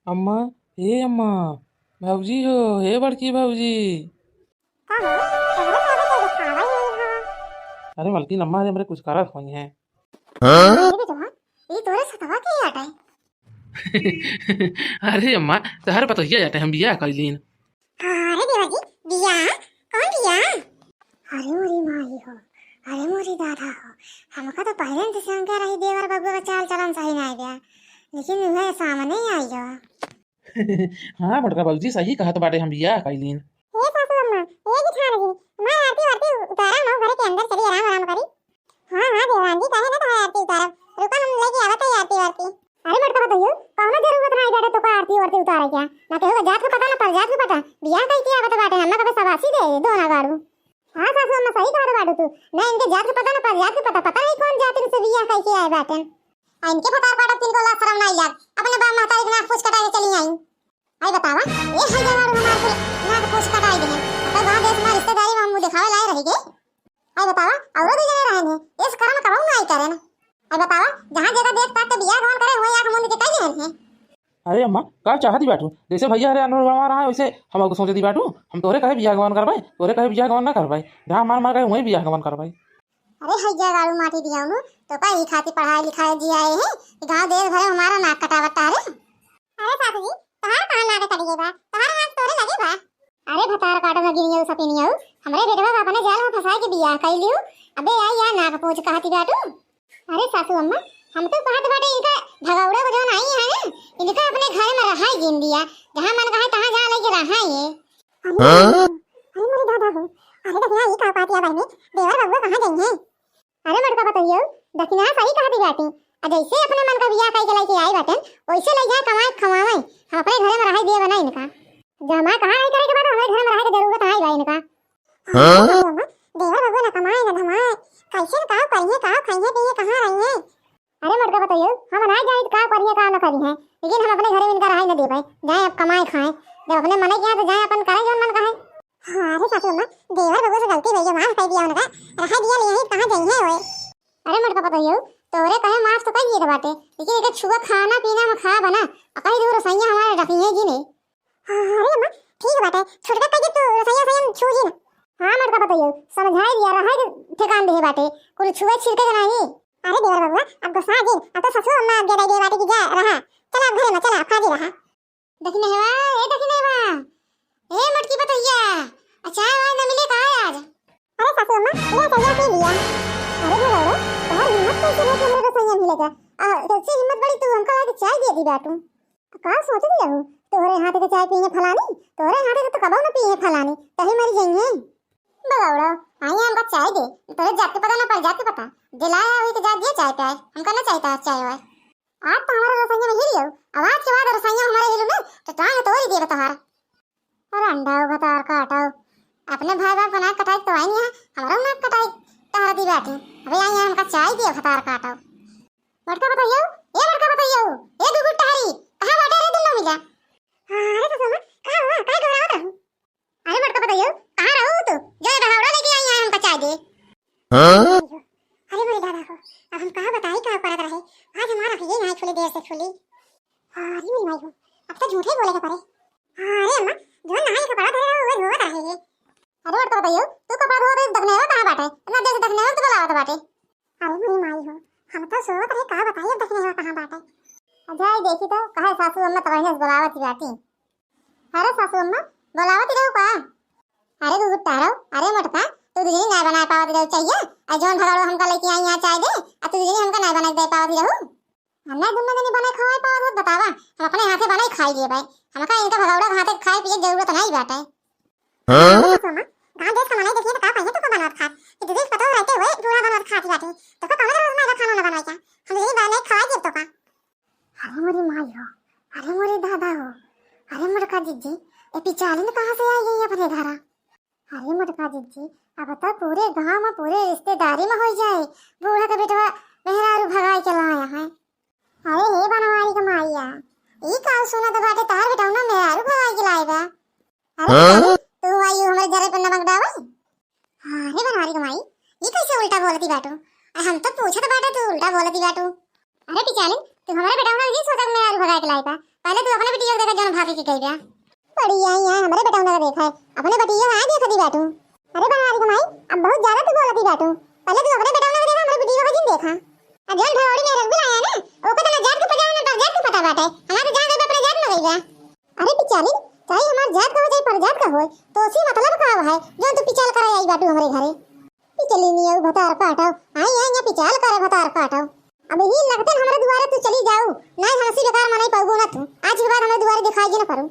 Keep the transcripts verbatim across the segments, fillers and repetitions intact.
अम्मा, हे अम्मा, भौजी हो, हे बड़की भौजी। का हो? तोहरे का बता देखावा ही नहीं हवा। अरे मलकिन, अम्मा, अरे हमरे कुछ करत होई हैं। हाँ? अरे बेटवा, ई तोरे सतवा के आटे? अरे अम्मा, तोहर पतोहिया जाटे हम बियाह कइलीन। अरे देवर जी, बियाह? कौन बियाह? अरे मोरी माई हो, अरे मोरी दादा हो, हमका तो पहले से शंका रही देवर बबुआ का चाल चलन सही नाई बा, लेकिन उहे सामने आई गवा। हाँ बड़का भौजी, सही कहत बाटे, हम बियाह कइलीन। ए सासू अम्मा, ए जेठान जी, मार आरती वारती उतारा, हम घरे के अंदर चली आराम आराम करी। हाँ हाँ देवरान जी, काहे ना तोहार आरती उतारब, रुका हम लेके आवत है आरती वारती। अरे बड़का पतोहियो, कौनो जरूरत ना आई बाटे तोका आरती वारती उतारे क्या, ना केहू का जात के पता ना परजात के पता, बियाह कइके आवत बाटे, हम ना कबे शाबाशी दे दो ना गाड़ू। हाँ सासू अम्मा, सही कहत बाटू तू, ना इनके जात के पता ना परजात के पता, पता नहीं कौन जात इनसे बियाह कइके आए बाटे। आ इनके भतार काटत इनको लाज शरम नाई लाग, अपने बाप महतारी के नाक पूछ कटाए के चली आई। आई बतावा, ए हई जवारू हमार कुल नाक पूछ कटाई दे। तो गांव देश में रिश्तेदारी में मुंह दिखावे लाए रही गे। आई बतावा, औरो दू जने रहन है, इस करम कबहू नाई करेन। आई बतावा, जहाँ जगह देख ताक के बियाह गवन करे, वही आंख मूंद के कई लेहन है। अरे अम्मा, का चाहती बाटू? जैसे भैया हरे अनवर बनवा रहा है, वैसे हमको सोचती बाटू। हम तोरे कहे बियाह गवन करबाई, तोरे कहे बियाह गवन ना करबाई। जहाँ मार मार कहे, वही बियाह गवन करबाई। अरे हई जगाड़ू माटी दियाउनु, तो का ई खातिर पढ़ाई लिखाई जी आए हैं कि गांव देश भरे हमारा नाक कटावत तारे। अरे सासू जी, तोहार कहाँ नाक कट गई बा? तोहार नाक तोरे लगे बा। अरे भतार काटो ना गिनियो सपिनियो, हमरे बेटवा का अपने जाल में फंसा के बियाह कई लियो। अबे आई या नाक पूछ कहती बाटू। अरे सासू अम्मा, हम तो कहत बाटे इनका भगौड़ा को जौन आई है ना, इनका अपने घर में रहाई जिन दिया, जहाँ मन कहे तहाँ जा लेके रहाई है। अरे हाँ? अरे मोरे दादा हो, अरे दखिना ई का पातिया बहने, देवर बबुआ कहाँ गई हैं? अरे मोटका पतोहियो, दखिना सही कहती बाटी। आ जैसे अपने मन का बियाह कई के लेके आई बाटन, वैसे ले जाए कमाए खवावे। हम अपने घरे में रहाई दिए बना इनका। जमा कहाँ रही करे के बाद हमरे घर में रहे के जरूरत आई बा इनका। हाँ? अरे अम्मा, देवर बबुआ ना कमाए ना धमाए, कैसे न का करिए, का खाइए पिए, कहाँ रहिए? अरे मोटका पतोहियो, हम ना जाई त का करिए का न करिए, लेकिन हम अपने घरे में इनका रहाई न देबे। जाए अब कमाए खाए, जब अपने मने किया तो जाए अपन करे जौन मन कहे। हाँ, अरे सासू अम्मा, देवर बबुआ से गलती भई, माफ कर दिया उनका, रहा दिया ले यही कहाँ जाई है ओए। अरे मोटका पतोहियो, तोरे कहे माफ तो कर दिए बाटे, लेकिन एकर छुआ खाना पीना में खा बना, आ कहीं दूर रसोइया हमारे रखी है जी ने। हाँ, हाँ, अरे अम्मा, ठीक बाटे, छोटका कह के तू रसोइया से हम छू जी ना। हाँ मोटका पतोहियो, समझाई दिया, रहा के ठेकान दे बाटे, कुल छुए छिड़के के नहीं। अरे देवर बबुआ, अब गुस्सा जी, अब तो ससुर अम्मा अब दे दे बाटे कि जा रहा, चला अब घरे में चला, अब खा जी रहा। दखिनहवा, ए दखिनहवा, ए मोटकी पतोहिया, आ चाय वाय न मिले का आज? अरे सासू अम्मा, ले चलिया पी लिया। अरे भगौड़ा, तोहार हिम्मत कैसे हो कि हमरे रसोइया में लेके आ, कैसे हिम्मत बड़ी तू हमका लाके चाय दे दी बाटू। का सोचती रहू, तोहरे हाथ के चाय पिए फलानी, तोहरे हाथ के तो कबो न पिए फलानी, तही मरी जाइए। भगौड़ा, आई हमका चाय दे, तोहरे जात के पता ना परजात के पता, जे लाया हुई के जात दिया चाय पियाए, हमका ना चाही तोहार चाय वाय। आज तो हमारे रसोइया में हिल जाओ, अब आज के बाद रसोइया हमारे हिलू ना, तो टांग तोड़ी देबे तोहार। अरे अंडा हो भतार काटो, अपने भाई बाप का नाक कटाई तो आई नहीं है, हमारा नाक कटाई तहरा दी बाटी। अबे आई है हमका चाय दियो भतार काटो। मोटका पतोहियो, ए मोटका पतोहियो, ए दुगुट टहरी, कहाँ बाटे रे दुन्नो मिला? हाँ, अरे ससुर, कहाँ हुआ? काहे घबरावत रहू? अरे मोटका पतोहियो, कहाँ रहू तू? जो ये भगौड़ा लेके आई है हमका चाय दे। हाँ? अरे मोरे दादा हो, अब हम कहाँ बताई का करत रहे, आज हमारा ये नहीं खुली देर से खुली। हाँ, अरे मेरी माई हो, अब तो झूठे बोले के पड़े। हाँ, अरे अम्मा, जो नहाए के पड़ा धरे रहो, वो रोवत रहे है। अरे मोटका पतोहियो, तू कपड़ा धोवत रहे, दखिनहवा कहाँ बाटे? इतना देर से दखिनहवा तो बुलावत बाटे। अरे मेरी माई हो, हम तो सोवत रहे, का बताई अब दखिनहवा कहाँ बाटे। जाई देखी तो, कहे सासू अम्मा तबहिने से बुलावत ही बाटी। अरे सासू अम्मा, बुलावत ही रहू का? अरे गुगुट टहरो, अरे मोटका, तू दुजनी ना बनाए पावत रहू चाहिए, आ जौन भगौड़ा हमका लेके आई यहाँ चाय दे, आ तू दुजनी हमका ना बनाए दे पावत रहू। हम ना दुन्नो जनी बनाए खवाए पावत रहू, बतावा, हम अपने हाथे बनाए खाई लिए भाई, हमका इनका भगौड़ा के हाथे खाए पिए के जरूरत नहीं बाटे। हाँ? अरे सासू अम्मा, गाँव देश का मनई देखिए तो का कहिए तो का बनवत खात, कि दीदी पतोह रहते हुए बूढ़ा बनवत खात बाटे, तो का कौनो जरूरत नहीं खाना ना बनवाए क्या? हम दुजनी बनाए खवाए देब तो का? अरे मोरी माई हो, अरे मोरी दादा हो, अरे मोटका जिज्जी, ए पिचालिन कहाँ से आई गई अपने घरा? अरे मोटका जिज्जी, अब तो पूरे गांव में, पूरे रिश्तेदारी में हो जाए, बूढ़ा का बेटवा मेहरारू भगाई के लाया है। अरे हे बनवारी का माइया, ई का सुनत बाटे, तार बेटौना मेहरारू भगाई के लाए बा? अरे हाँ? पिचालिन, तू आई हमरे जरे पर नमक डावे? हाँ, हे बनवारी के माई, ई कैसे उल्टा बोलती बाटू? आ हम तो पूछत बाटे, तू उल्टा बोलती बाटू। अरे पिचालिन, तू हमारे बेटा उन्हें नहीं सोचा कि मैं आज भगा के लाई बा। पहले तू अपने बिटिया के देखा, जौन भागे के कही बा। पड़ी आई, आई हमरे बेटौना का देखा है, अपने बिटिया का आई देखती बाटू। अरे बनवारी के माई, अब बहुत ज्यादा तू बोलती बाटू। पहले तू अपने बेटौना का देखा, हमरे बिटिया का जिन देखा। आ जौन भगौड़ी में रघुबीर आया ना, ओके तो ना जात के पता है, ना परजात के पता बाटे। हमारे जान गई अपने जात में गई बा। अरे पिचाली, चाहे हमार जात का हो, चाहे परजात का होए, तो उसी मतलब का है, जौन तू पिचाल करे आई बाटू हमरे घरे। पिचलिनिया भतार काटव, आई, आई, यहाँ पिचाल करे भतार काटव। अब ही लगते हमरे दुआरे तू चली जाऊ, नहीं हंसी बेकार मनाई पाऊबू ना तू। आज के बाद हमरे दुआरे दिखाई जी ना पड़ू।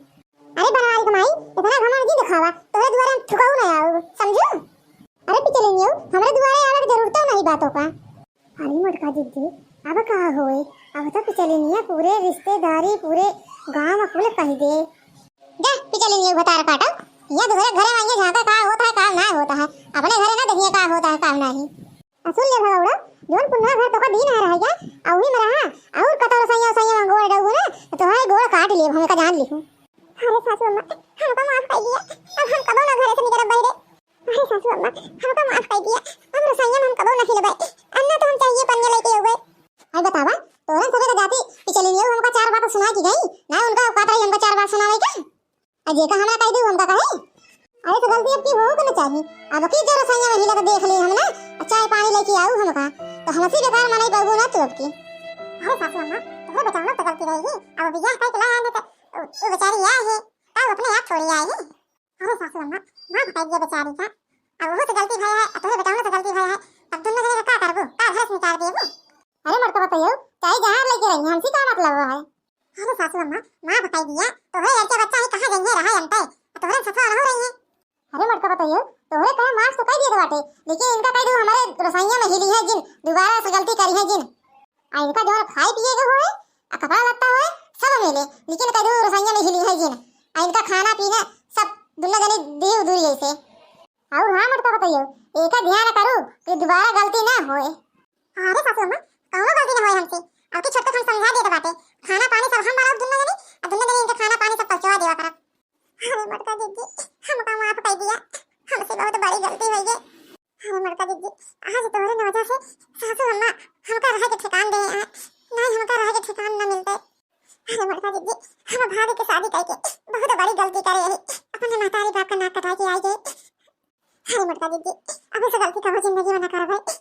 अरे बनवारी के माई, इतना घमंड जी दिखावा, तोरे दुआरे हम थुकाऊ ना आऊ, समझू? अरे पिचलिनिया, हमरे दुआरे आवे के जरूरत नहीं बातों का। अरे मोटका जिज्जी, अब का होए? अब तो पिचलिनिया पूरे रिश्तेदारी, पूरे गांव में कुल कह दे। जा, पिचलिनिया भतार काटो। ये दूसरे घरे में ये झांका का होता है, काम ना होता है। अपने घरे ना देखिए का होता है, काम नहीं। आ सुन ले भगौड़ा, जौन पुन्ना घर तोका दीन है रहेगा, आ वही में रहा, और कतौ रसोइया, रसोइया में गोड़ डगू ना, तो तुम्हारे गोड़ काट लिए, हम का जान लिखू। अरे सासू अम्मा, हमका माफ कर दिया, अब हम कबो ना घरे से निकलब बहिरे। अरे सासू अम्मा, हमका माफ कर दिया, हम रसोइया में हम कबो नहीं लेबै, अन्ना तो हम चाहिए पन्ने लेके अउबै। अरे बतावा, तोरन सबे का जाति पिचलिनियो हमका चार बात सुनाई की गई, ना उनका औकात रही हमका चार बात सुनावे के। आ जेका हमरा कह दू, हमका कहे। अरे तो गलती अब की हो के ना चाही, अब की जो रसोइया में हिला के देख ले हम ना, आ चाय पानी लेके आऊ हमका, तो हमसे बेकार मनाई बाबू ना तू अब की। अरे सासू अम्मा, तोहरे बेटौना तो गलती रही, अब बियाह करके लाया है तो उ, उ बेचारी आए है, तब अपने आप थोड़ी आए है। अरे सासू अम्मा, माफ कर दिया बेचारी का। अब वो से गलती भय है, अब तोहरे बेटौना से गलती भय है, अब दोनों जने का का करबू, का घर से निकाल देबू? अरे मोटका बतैयो, चाहे जहाँ लेके रही, हमसे का मतलब है? अरे सासू अम्मा, माफ कर दिया, तोहरे लड़के बच्चा ही कहाँ जाइए रहा अंते, तोहरे सफा रहो रही है। अरे मोटका बतैयो, तोहरे कहे माफ तो कर दिए बाटे, लेकिन इनका कह दो हमारे रसोइया में हिली है जिन, दोबारा से गलती करी है जिन। आ इनका जौन खाए पिए के होए, आ कपड़ा लत्ता होए, सब मिले, लेकिन कह दो रसोइया में हिली है जिन। आ इनका खाना पीना सब दुनो जने देव दूरी ऐसे। और हाँ मोटका बतैयो, एका ध्यान करू कि दोबारा गलती ना होए। अरे सासू अम्मा, कौनो गलती ना होए हमसे। अब की छोटका हम समझा देत बाटे, खाना पानी सब हम बनाओ दुनो जने, आ दुनो जने इनके खाना पानी सब पहुँचवा देवा करब। अरे मोटका जिज्जी, हमका माफ कर दिया, हमसे बहुत बड़ी गलती हो गई। अरे मोटका जिज्जी, आज तोहरे वजह से सासू अम्मा हमका रहे के ठिकान दे हैं, नहीं हमका रहे के ठिकान ना मिलते। अरे मोटका जिज्जी, हम भाभी के शादी करके बहुत बड़ी गलती करे रही, अपने महतारी बाप का नाक कटाई के आई गई। अरे मोटका जिज्जी, अब इस गलती का वो जिंदगी में ना करबे।